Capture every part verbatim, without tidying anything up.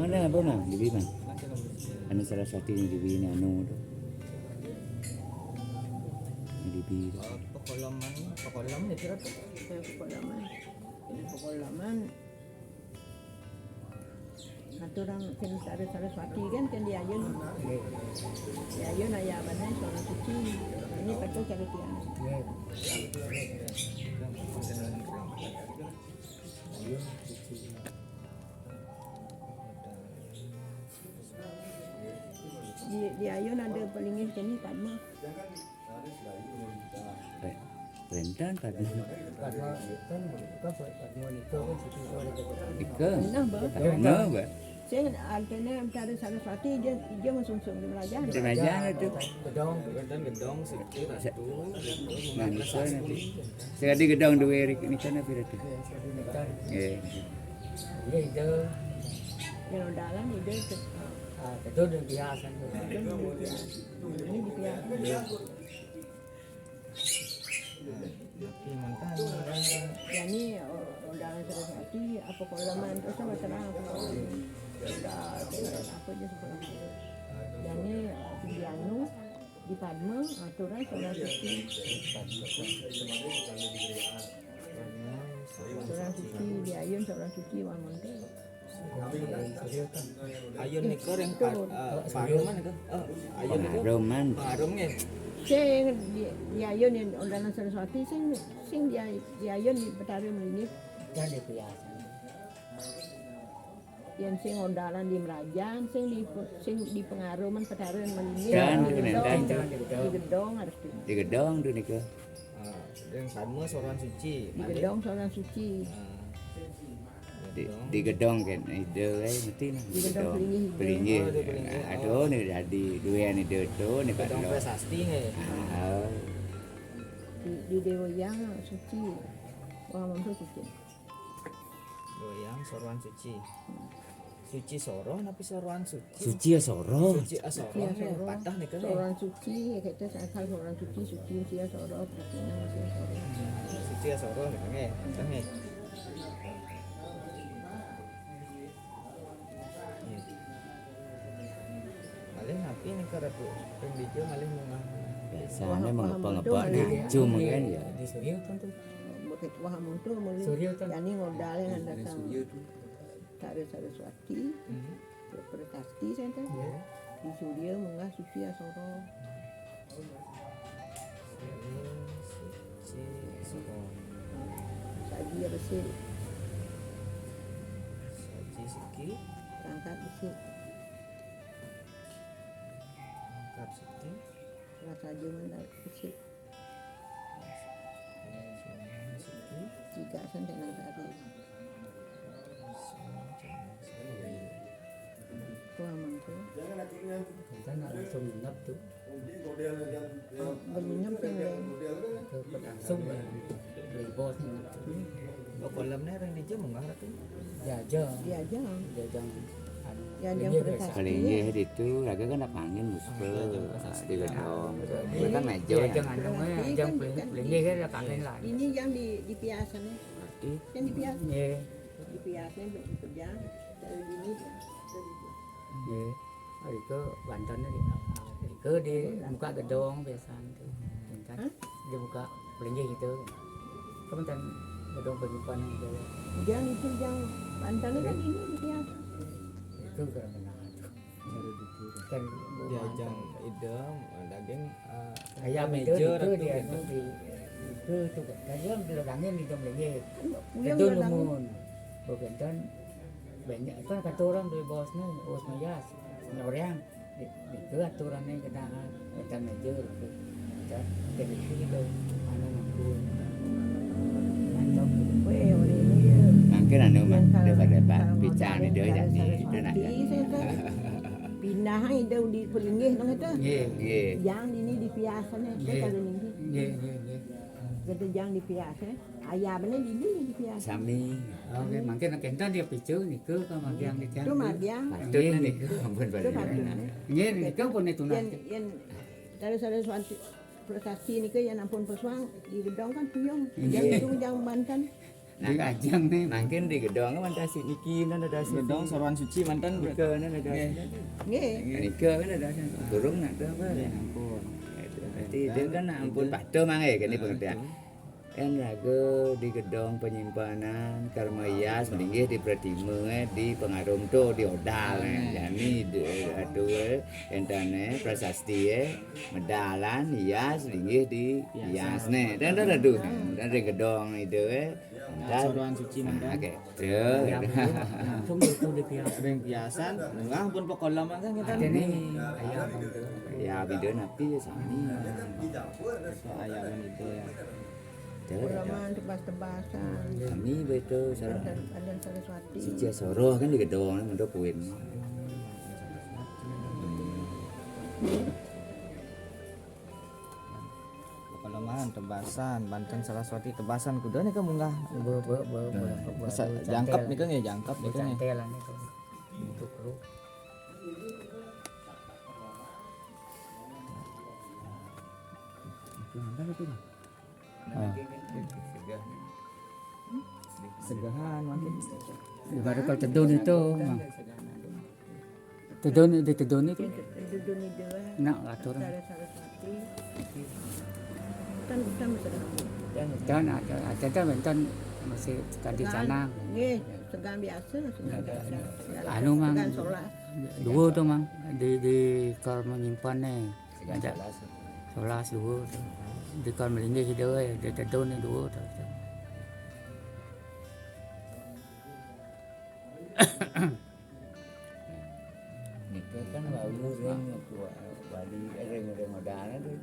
Nah, apa nah? Dibi mah. Anu Saraswati ni dibi ni anu tu. Ni dibi tu. Pakolaman, pakolaman ni kira tu. Pakolaman. Pakolaman. Aturan kén Tari Saraswati kan, kén di ayun. Di ayun aya abana Sorang Suci. Ini pakai cara tiang. Di, di ayun ada palinggih kini padma. Rentan padma. Padma kan, apa, padma nika kan situ ada. Nika. Nah, bah. Padma, bah. Sing artinya Tari Saraswati dia, dia masuk-masuk di Merajan. Di Merajan itu. Gedong. Gedong, gedong, situ, ratu. Nah, nika nanti. Sekali gedong dua hari nika nanti ratu. Ya, sekali nika. Ya. Iya, itu. Yang dalam itu. Ah, itu udah biasa. Itu udah biasa. Ini dipiara. Tapi mantan. Jani, o-, undangan Saraswati, apa kolaman, terus sama terang apa kolaman. Udah, apa aja sekolah. Jani, di anu, di Padma, aturan Sorang Suci. Sorang Suci, di ayun Sorang Suci, wah monto. Ayun nika ring pa-, eh, paruman nika. Eh, ayun nika. Paruman. Parum nggih. Sing di, di ayun yang undangan Saraswati sing, sing di, di ayun di Betara Melinggih. Dan di piasan. Yang sing undangan di Merajan, sing di, sing di Pengaruman Betara Melinggih. Dan di gedong, di gedong harus di. Di gedong tu nika. Ah, yang sama Sorang Suci. Di gedong Sorang Suci. Ah. Di, di gedong kan, ida ai mesti nah. Di gedong Pelinggih. Pelinggih. Oh, di Pelinggih. Aduh, ni jadi dua ni dia tu, ni gedong prasasti ni. Ah. Di, di Dewa Yang Suci. Wah, mampu Suci. Dewa Yang Sorang Suci. Suci Soro, tapi Sorang Suci. Suci ya Soro. Suci Asoro. Suci Asoro. Patah ni kan. Sorang Suci, kita asal Sorang Suci, Suci, Suci Asoro, Suci Asoro. Suci Asoro ni kan. Patah ni. Malih napi nika Ratu? Ping dija malih mungah. Biasane mengapa ngebak nacum kan ya. Di Surya kan tu. Bukit Wah Muntu muli. Surya kan. Jani ngodal yang datang. Tari Saraswati. Prasasti saya tu. Di Surya mungah Suci Asoro. Saji apa sih? Saji siki. Rangkat besi. Rangkat siki. Rasa aja mana besi. Siki. Tiga sen tenang tadi. Tuh aman tuh. Kita nak langsung nginep tu. Beminum sing langsung beli bos ni. Kolam ni orang di jam mengah tu. Diajang. Diajang. Diajang. Anu, diajang prasasti. Paling dia itu raga kan nak panggil muspe. Di gedong. Dia kan meja. Diajang anu, diajang paling dia kan nak panggil lah. Ini yang di, di piasan ni. Yang di piasan. Ya. Di piasan ni pejang. Kalau ini. Ya. Hari ke bantan ni. Hari ke di muka gedong biasa. Kan? Hah? Dia buka pelinggih gitu. Kamu kan gedong penyimpan gitu. Jang itu jang mantan kan ini dia. Itu kan benar. Kan dia jang idam, daging, eh, ayam itu meja itu ratu dia gitu. Itu, itu tuh kan dia belakangnya di jam pelinggih. Itu lumun. Bukan kan banyak kan kata orang beli bos nih, bos mayas. Orang Itu aturannya kita, kita meja gitu. Kita televisi itu, anu, mampu. Mantap. Weh, oleh ini dia. Mangkin anu mah, dia pada bak bicara ni dia jadi itu nak. Pindah ai dia di pelinggih nang itu. Nggih, nggih. Yang ini di piasan ni, nggih. Kalau ini. Nggih, nggih, nggih. Kita yang di piasan. Ayah benar di ini di piasan. Sami. Oke, mangkin kenten dia picu niku ka magiang di. Itu magiang. Patut niku ampun. Itu patut. Nggih, niku pun itu. Yang, yang Tari Saraswati prasasti niku yang ampun pesuang di gedong kan puyung. Nggih. Yang itu yang bantan. Di Ajang nih. Mangkin di gedong kan ada si niki, kan ada si gedong Soroan Suci mantan. Nika kan ada si nggih. Nika kan ada si kurung nak apa? Nggih, ampun. Berarti dia kan ampun patuh mangke kene pengertian. Kan raga di gedong penyimpanan karma hias, linggih di pratima, eh, di pengarum tu, di odal, eh. Jani di atu, eh, entane prasasti, eh, medalan hias, linggih di hias ne. Dan ada tu, dan di gedong itu, eh. Soroan Suci mantan. Oke. Langsung itu di pihak. Ring biasan, munggah pun pokolam kan kita. Ada nih, ayah abang tu. Ya, bida napi ya sami. Ayah abang itu ya. Ada, ada. Ulaman tebas-tebasan. Kami betul, Sarah. Adan, Adan Saraswati. Sija Soroh kan di gedong, mendo kuin. Pelemahan tebasan, banten Saraswati tebasan kuda ni ke munggah. Be, be, be, be, be, jangkep ni ke nggih, jangkep ni ke nggih. Cantel lah ni tu. Untuk kru. Itu apa tu? Ah. Segahan mungkin. Ibarat kalau tedun itu, Mang. Tedun, di tedun itu. Tedun itu lah. Nak aturan. Saraswati. Kan kita masih ada. Dan ada, ada kan wonten masih kadi canang. Nggih, segan biasa, segan biasa. Anu, Mang. Segan solas. Dua tu, Mang. Di, di kalau menyimpan nih. Segan solas. Solas dua tu. Di kalau melinggih dia, dia tedun ni dua tu. Nika kan wau ring wali, eh, ring, ring modal tu.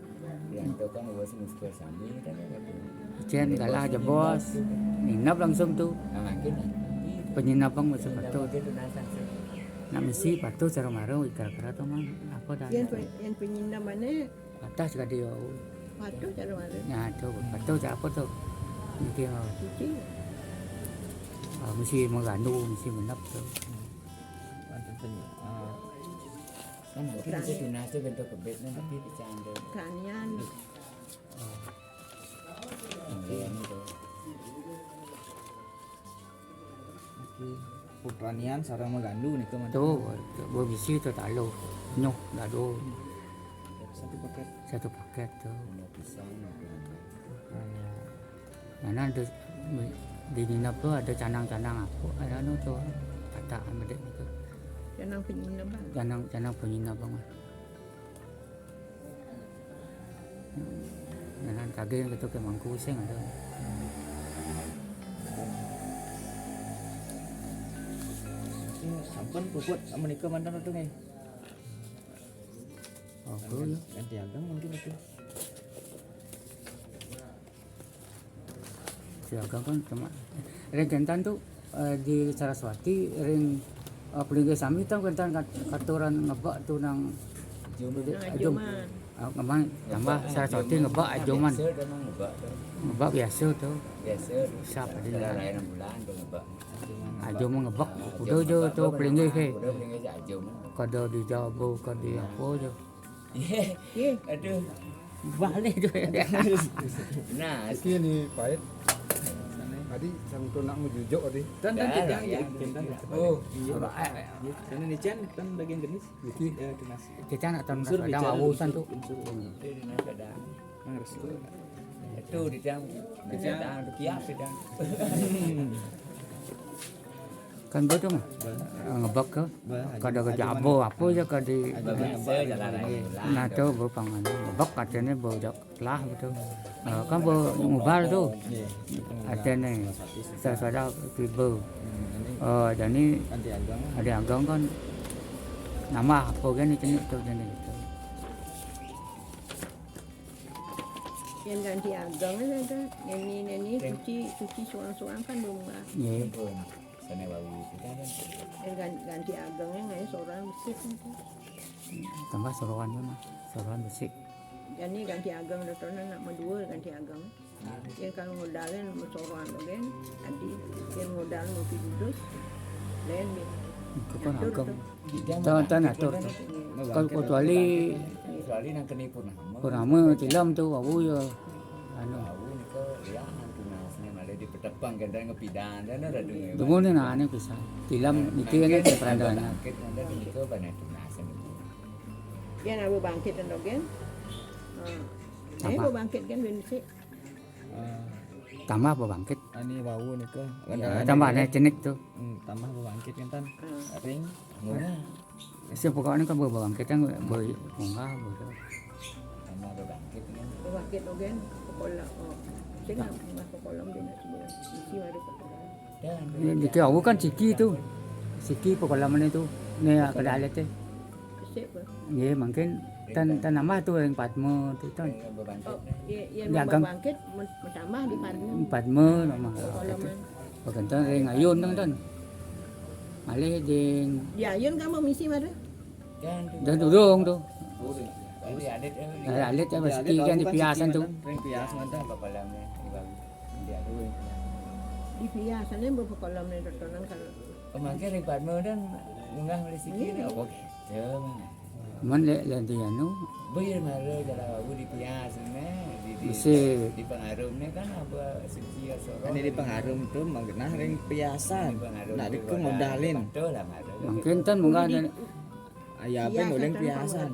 Yang tu kan wau sing suka sami kan ya tu. Jen galah jebos. Nginep langsung tu. Nah, mungkin. Penyinap bang masuk betul. Nak misi patuh cara marung kira-kira tu, Mang. Apa dah? Yang pe-, yang penyinap mana? Atas kadi wau. Patuh cara mana? Nah, tu. Patuh cara apa tu? Mungkin, oh. Suci. Ah, mesti mengandung, mesti menap tu. Ada seni. Ah. Kan mungkin bisa tunas tu bentuk kebet ni, tapi bercanda. Kanian. Nggih, niku. Niki putranian sareng magandu niku, Mang. Tu, tu, bebisi tu taluh. Nyoh, gaduh. Satu paket. Satu paket tu. Ada pisang, ada. Nah, nah, di, di nginep tu ada canang-canang apa? Ada anu tu, kata amedik tu. Canang penyinep, Bang. Canang, canang penyinep, Bang. Nah, nah, kagak yang gitu ke mangku sing ada. Ini sampun puput menika mantan itu nih. Oh, ganti, ya. Ganti ageng mungkin itu. Siaga kan cuma ring kentan tu, eh, di Saraswati ring, eh, pelinggih sami tu kentan kat-, katuran ngebak tu nang ajum. Nang ajum. Ajuman. Ah, ngemang tambah Saraswati ngebak ajuman. Biasa tu nang ngebak tu. Ngebak biasa tu. Biasa. Siapa dia? Lain bulan tu ngebak. Ajuman ngebak. Udah je tu pelinggih ke. Udah pelinggih je ajuman. Kada di jabo, kada di apa je. Ye. Ye. Aduh. Balik tu. Nah, iki ni pahit. Tadi sang tu nak mejujuk tadi. Tan, tan, tan, ya, tan, tan. Oh, iya. Sana ni Chan, tan bagian genis. Iki. Ya, tunas. Kita nak tan unsur ada bicara, wawusan unsur, tu. Unsur. Ini ada. Nah, restu. Itu di dalam, di dalam kias di dalam. Kan betul mah. Ngebak ke? Kada ke jabo apa je ke di. Biasa jalan. Nah, tu berpangan. Ngebak katanya bau jak lah betul. Eh, kan bau ngubar tu. Ada nih. Saya sudah tiba. Eh, jadi ada ageng kan nambah apa kan ni kena tu jadi gitu. Yang ganti ageng ada. Neni, neni, suci, suci seorang-seorang kan belum lah. Nggih. Sana wau kita kan. Yang gan-, ganti agengnya ngai seorang besik itu. Tambah seroan tu mah, seroan besik. Jadi ganti ageng tu nak mau dua ganti ageng. Yang kalau modalnya mau seorang tu kan, tadi yang modal mau pidudus, lain ni. Itu kan ageng. Tan, tan atur tu. Kalau kecuali kecuali nang kena purnama. Purnama tilam tu, wau ya. Anu. Wau ni ke, ya, tunas ni malah di Tepang kenten ngepidan dan ada dulu. Dulu nih, nah, ini bisa. Tilam niki ini bangkit, perandaannya. Bangkit, ada dulu itu apa nih, tunasan itu. Yén abu bangkit ten dogén. Nah. Tambah. Abu bangkit kan bensin. Tambah abu bangkit. Ani wau nika. Ya, tambah nih cenik tuh. Hmm, tambah abu bangkit kan tan. Hmm. Ring. Murah. Sing pokoknya kan abu bangkit kan abu munggah abu tuh. Tambah abu bangkit kan. Abu bangkit dogén, pokola. Oh. Sing nggak munggah pokola, dia nak coba. Isi baru pokola. Niki awu kan siki tu. Siki pokolamane tu. Nek kada alit teh. Nggih, mungkin tan, tan nambah tu ring Padma tu tan. Oh, iya, iya, dagang. Bangkit, men-, menambah di Padma. Padma nama. Pokolaman. Bagantan ring Ayun nang tan. Malih ding. Di Ayun kamu misi mara? Dan durung tu. Dari alit, eh, dari alit ya, mesti kan di piasan tu. Ring pias mantan. Pokolamane. Di piasané mbok pokolamane totonan kalau. Pemangkir ring Padma dan munggah meli siki. Iya. Apa gitu, Mang? Men lek, lek di anu. Buyur mara jalan awu di pias né, di, di, di pengarum né kan apa suci ya soro. Ini di pengarum tu manggenah ring piasan. Di pengarum. Nah, tu iku modalin. Betul lah, mara. Mungkin tan munggah. Iya, nuling piasan.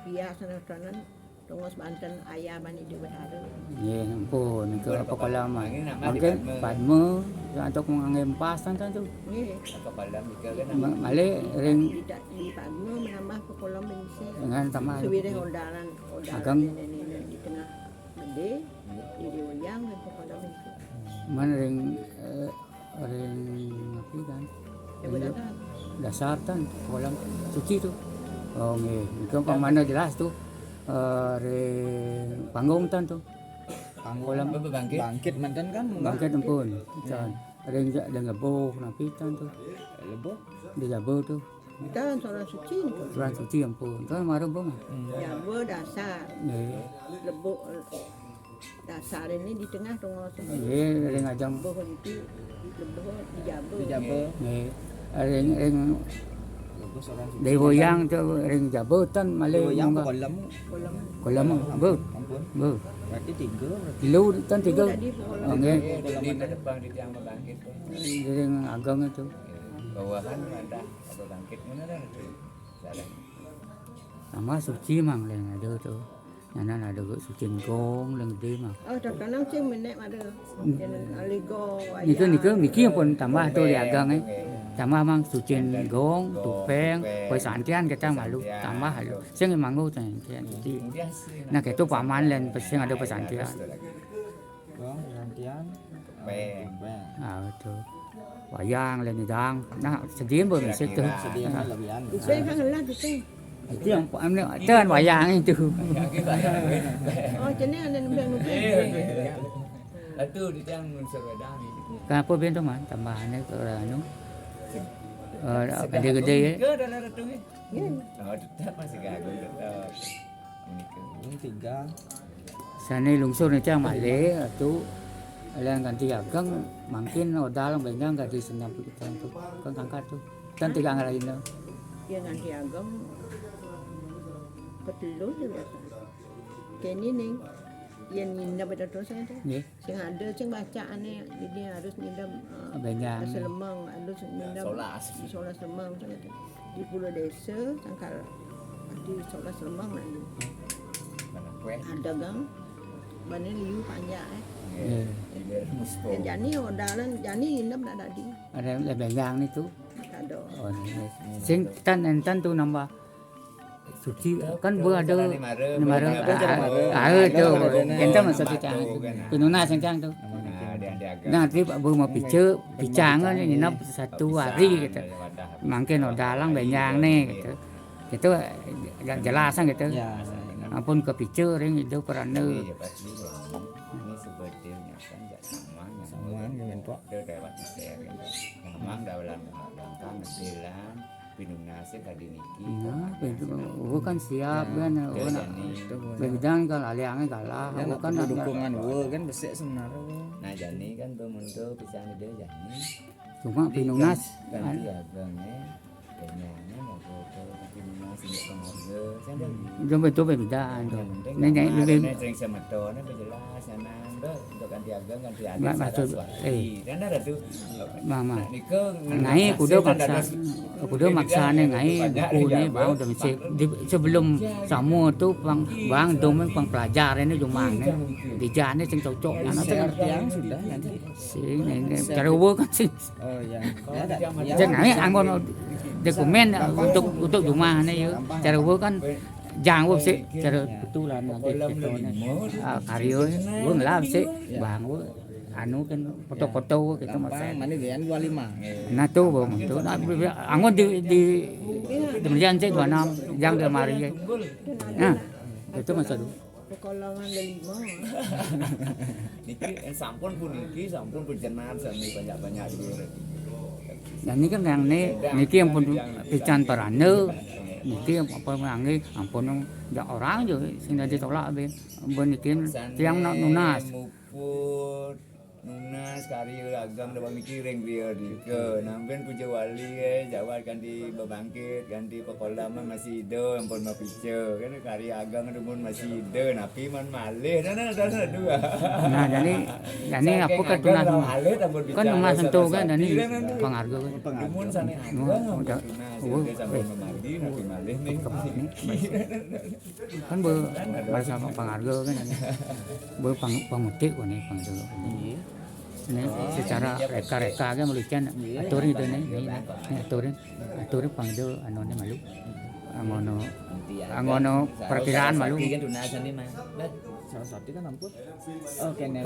Piasan totonan. Tongos banten ayam ani di Betara. Nggih, ampun, nika apa kolam. Mungkin Padma, ya, untuk ngangge empasan kan tu. Nggih. Apa kolam nika kan. Ma-, malih ring di, di Padma menambah ke kolam bensin. Dengan tambah. Suwireh odalan, odalan ageng. Ini, ini, ini di tengah gede, di Wayang ke kolam bensin. Men ring, eh, ring api kan? Dasar tan, kolam suci tu. Oh, nggih. Itu pamana jelas tu. Eh, ring panggung tan tu. Panggung kolam bangkit. Bangkit mantan kan? Bangkit ampun. Tan. Ring ja-, ring lebuh napi tan tu. Lebuh? Di lebuh tu. Tan, soran suci tu. Soran suci ampun. Tan marum apa mah? Jaba dasar. Nggih. Lebuh, eh, dasar ini di tengah tongos. Nggih, ring ajeng. Lebuh itu, lebuh di jaba. Di jaba. Nggih. Ring, ring Dewa Yang tu ring jaba tan malih. Dewa Yang munggah. Kolam. Kolam. Kolam, bu. Ampun. Bu. Berarti tiga, berarti. Telu tan tiga. Telu tadi kolam. Oh, nggih. Kolam di depan di tiang bangkit tu. Ring ageng itu. Bawahan ada. Apa bangkit mana dah tu? Salah. Nama suci mang leng ada tu. Nyanan ada suci gong leng gede mang. Oh, tak kenal cing menek ada. Nika, nika niki pun tambah tu di ageng, eh. Tambah mang suci gong, tupeng, pesantian kita malu tambah aja. Sing manggu santian. Jadi, nah, kita paman leng pesing ada pesantian. Gong, pesantian. Peng. Ah, betul. Wayang lain dang. Nah, sedih pun mesti tu. Sedih kan lebihan. Itu yang anu, itu kan wayang itu. Oh, jenis ada nembang nembang. Itu di tiang unsur wedang ni. Kenapa ben tu man? Tambahane ke anu. Eh, gede-gede ya. Ke dalam retung ni. Oh, tetap masih gagal tetap. Ini tiga. Sane lungsur ni tiang malih, tu alian kanti ageng, mangkin odal benjang gadi senam tu kita tu. Kan angkat tu. Kan tiga ngaraina. Yang kanti ageng, ketelun je biasa. Kene ning, yang nginep ada terus tu. Nggih. Sing ada, sing bacaane, jadi harus ngidam, eh, benjang. Selemang, harus ngidam. Solas. Solas selemang, sing ada. Di Pulau Desa, sangkal di solas selemang lagi. Mana kue? Ada gang. Bane liu panjang, eh. Nggih. Nggih. Ya, jani odalan, jani ngidam nak dadi. Ada benjang ni tu. Ada. Oh, ni. Sing tan entan tu nambah. Suci kan bu ada ni mara. Ah, tu. Enta maksud kita. Pinunas encang tu. Nah, tapi bu mau pica, picang ni nap satu hari kita. Mangkin odalang benjang ni kita. Kita jelas kan kita. Ampun ke pica ring itu peranda. Ini sebetulnya kan jak samang, samang yang mentok. Dia lewat di saya gitu. Samang dah ulang, ulang kan, bilang. Pinunase kadi niki. Nah, pintu, oh, kan siap kan, oh, nak. Bedang kan aliange kalah, oh, kan nak dukungan, oh, kan besik sebenarnya. Nah, jani kan pemuntul pisang ide jani. Cuma pinunas ganti ageng, eh. Kenyangnya mau ke pinunas untuk pengharga. Jumpa itu beda tu. Ini nyai lebih sering semeton, lebih jelas, nyanan. Untuk ganti ageng, ganti adat, maksud, eh. Mama. Ngai kuda maksa, kuda maksa ne ngai buku ne bang udah mesti di, sebelum sama tu bang bang domen bang pelajar ini jumang ne. Di jane sing cocok anak sing ngerti. Sing ini cara kan sing. Oh ya. Jangan anggon dokumen untuk untuk jumah ne ya. Cara kan jang sih cara betulan nanti kita ne. Karya ngelam sih bang anu kan foto-foto gitu. Mana dia dua lima. Nah tu bang tu nah, anggon di di kemudian sih dua enam jang dia mari. Nah itu masa tu. Pekalongan lima. Niki sampun puniki sampun pejenar sami banyak-banyak dulu. Dan ini kan yang ni niki yang pun pican parane niki apa menangi ampun yang orang je sing ditolak be. Ampun niki tiang nak nunas. Nunas karya ageng dewek niki ring griya nika. Nampen puja wali eh jawat kanti bebangkit kanti pekolaman masih ida ampun mapica kan karya ageng demun masih ida napi man malih nah nah nah dua. Nah jadi jadi apa kan tunas kan tunas sentuh kan dan ini pengharga kan. Demun sane ageng ampun tunas sampun mamargi napi malih ning. Kan be merasa pengharga kan be pang pemutik kone pang dulu. Ini secara reka-reka kan melucan atur itu nih ini aturin aturin pang dulu anu nih malu angono angono perkiraan malu. Salah satu kan ampun. Oke nih.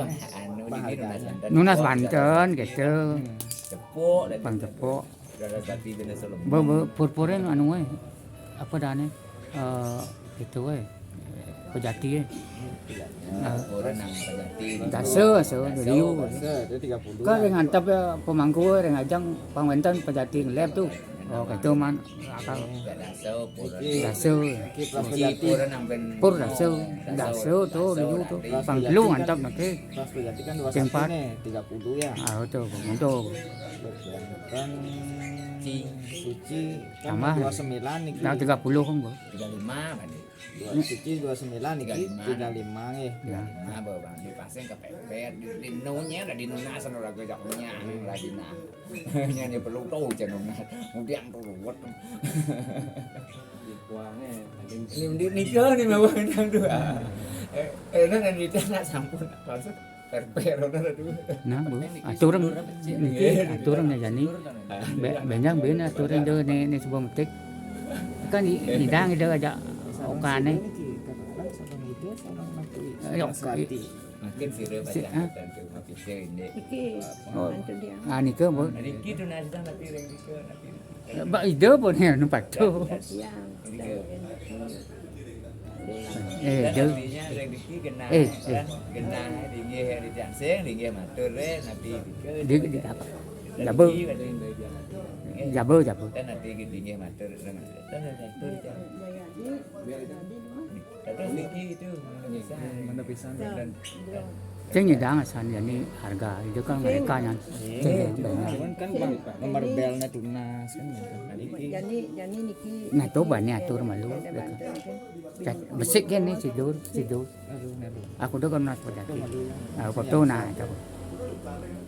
Nunas banten gitu. Pang tepuk. Be be purpurin anu eh apa dane eh itu eh pejati eh. Dasa asa liu. Kan ring antap ya pemangku ring ajang pangwenten pejati ngelep tu. Oh gitu man akal. Dasa. Pur dasa. Dasa tu liu tu. Panglu antap nake. Pas pejati kan dua satu nih tiga puluh ya. Ah itu untuk. Kan suci kan dua sembilan nih. Nah tiga puluh kan bu. Tiga lima kan. Dua suci dua sembilan niki tiga lima nggih. Tiga lima bawa bang di pasing kepepet di di nunya ada di nunasan ora gejak punya lagi nah. Nya ni perlu tahu cenung nah. Kemudian perlu buat. Di kuange. Ini di nika ni bawa bintang dua. Eh, eh, nak sampun maksud. Nah, bu, aturang niki aturang ne jani. Benjang ben aturang de ne ne sebuah metik. Kan idang ida aja okane. Ayo. Makin sira baca dan tu makin sira ini. Iki. Oh. Ah nika bu. Riki tu nasi dan tapi riki. Ba ida pun ya numpak tu. Eh, dah. Eh, dah. Genah linggih di Jansing, linggih matur eh napi. Di di apa? Jabu. Jabu jabu. Dan napi linggih matur. Terus niki itu mana pisan. Mana pisan. Ceng nyidang asan jani harga itu kan mereka yang ceng banyak. Kan bang nomor belnya tunas kan gitu. Jani jani niki. Nah tuh banyak atur malu. Besik kan nih sidur sidur. Aku udah kan nak berarti. Aku tuh nah itu.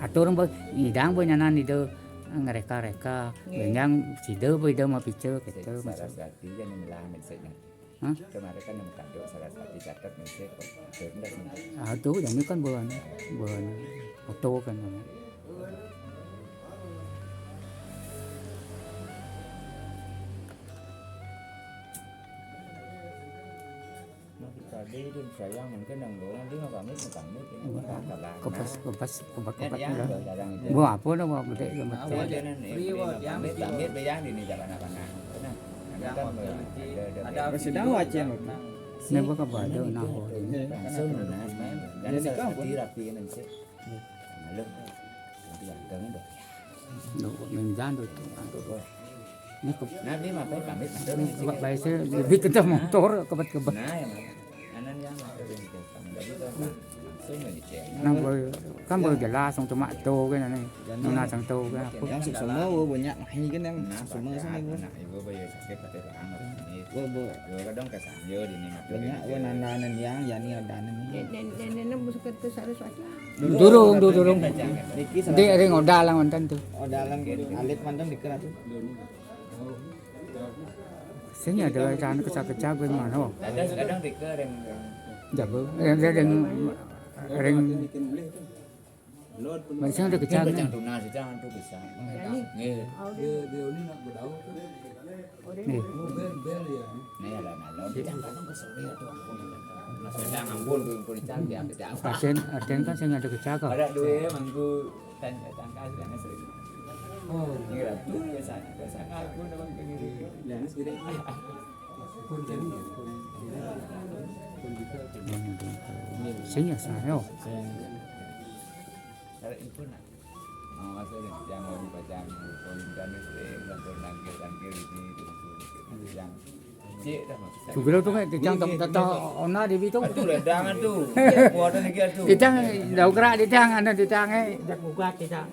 Atur mbak nyidang banyanan itu ngereka-reka banyak sidur bu itu mau pice gitu. Iya nih lah maksudnya. Hah? Kemarin kan yang kado salah satu catat nih sih kok. Ah tuh yang ini kan bulan bulan foto kan. Tadi itu sayang mungkin yang doang dia nggak pamit nggak pamit ini nggak apa-apa. Kepas kepas kepas kepas ya. Buah apa dah buah gede gambar. Pamit pamit bayang di ini jalan apa nah. Nah, kan ada sedang wacen. Ini apa kabar ada nah. Langsung nah. Dan saya rapi nanti. Malu. Nanti agak dah. Lu minjan tu. Ini ke Nah, ini apa pamit matur ini nih. Sebab baik saya lebih kencang motor kebat-kebat. Nah, ya. Anan ya matur ini. Jadi tuh. Nang bơ, kan bơ jelas wong cuma to kan ane. Nuna sang to kan apa. Yang suksma, wah, banyak mahi kan yang suksma sana, wah. Anak ibu, anak ibu, ya, sakit, tapi bang, ini. Wah, bu. Yo, kadang kesan, yo, di ini, banyak, wah, nandanan yang, ya, ini ada nih. Nenek, nenek, nenek, bus kertas harus ada. Durung, durung. Niki salah. Dek, ring odalang wonten tu. Odalang alit manten dikira tu. Sing ada rencana kecak-kecak kuwi mano. Kadang, kadang dikira yang, yang jago. Yang, yang, yang ring. Masih ada kecak. Kecak tunas, kecak tu bisa. Nggih. Dia, dia ini nak bedau tu. Nggih. Oh, bel, bel ya. Nah, ya lah, nah, lo kecak kan kesel ya tu, ampun. Nah, sedang ampun tu, ampun, kecak dia, kecak. Pasien, ada kan sing ada kecak kok. Ada dua minggu, tan-, tangkas, jangan sering. Oh. Ini ratu, ya, sana, sana aku, nama kita gini. Ya, ini segini. Pun tadi, pun, pun juga. Sing ya, saya. Kalau ibu nak. Oh, masuk ni, yang baru pasang, kalau dan sering, sampai nangkil-nangkil ini, itu, itu, yang cek dah, Mas. Sugro tu kan, tijang tak, tak tahu, ona di Bitung. Aduh, ledangan tu. Kuatan lagi tu. Tijang, dah gerak tijang, ada tijang, eh. Dah buka tijang.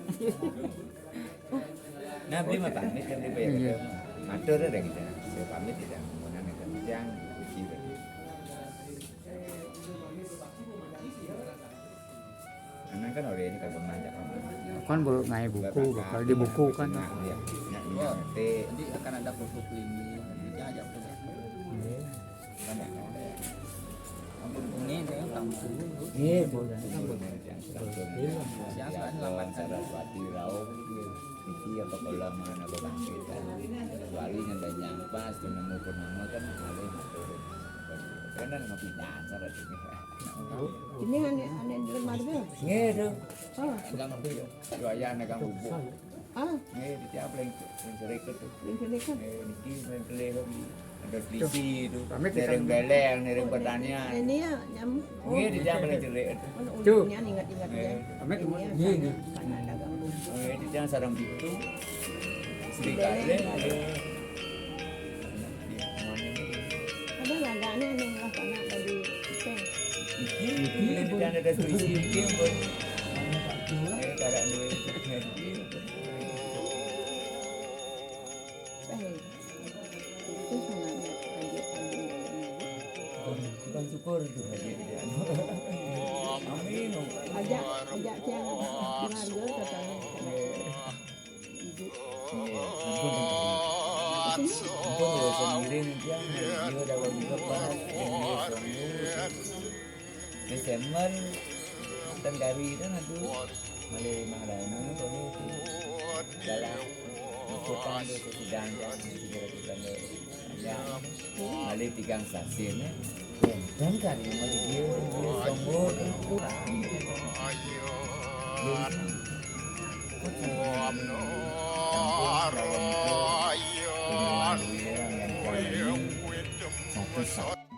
Nah, beli mah pamit kan, dia bayar. Iya. Matur ada kita. Saya pamit tidak, mau nanya kan, yang kecil. Anak kan orang ini kalau ngajak kan. Kan baru ngai buku, bakal di buku kan. Nah, iya. Nah, iya, nanti. Nanti akan ada foto klinik, kita ajak foto. Kan ada. Ini dia kampung. Iya, boleh. Yang sedang. Yang sedang. Saraswati Rauh. Iki apa kalau mana bangkit kan. Kecuali yang banyak pas, nemu purnama kan, boleh matur. Karena ngopi dasar aja. Ini ane, ane di lemari tu. Nggih, tu. Oh. Enggak ngerti tu. Yo, ya, nek kang bubuk. Ah. Nggih, dia paling, paling sering tu. Paling sering kan? Nggih, niki paling kelih lagi. Ada selisih tu. Pamit. Nereng beleng, nereng pertanian. Ini ya, nyam. Nggih, dia paling jelek tu. Kan ulunnya ingat-ingat ya. Nggih. Pamit. Ini ya, nggih, sana, nggih. Sana dagang bubuk. Nggih, dia sarang itu. Serigala. Ada lah, ada anu, anu, apa nak bagi kita. Iki, iki, tidak ada selisih, iki, pun. Eh, tak ada duit. Eh, itu sangat aja, aja. Bukan syukur itu. Amin. Ajak, ajak yang dihargai katanya. Nggih, ampun, ampun. Ampun, ya, sendiri nih, dia, dia dalam juga pas, dia sombong. Desember, tengah hari kan, aduh, malah marah, mana boleh itu. Dalam ikutan tu, sesidang kan, segera kita. Ya. Malih tigang sasin, ya. Enten kali mah dia, dia sombong. Satu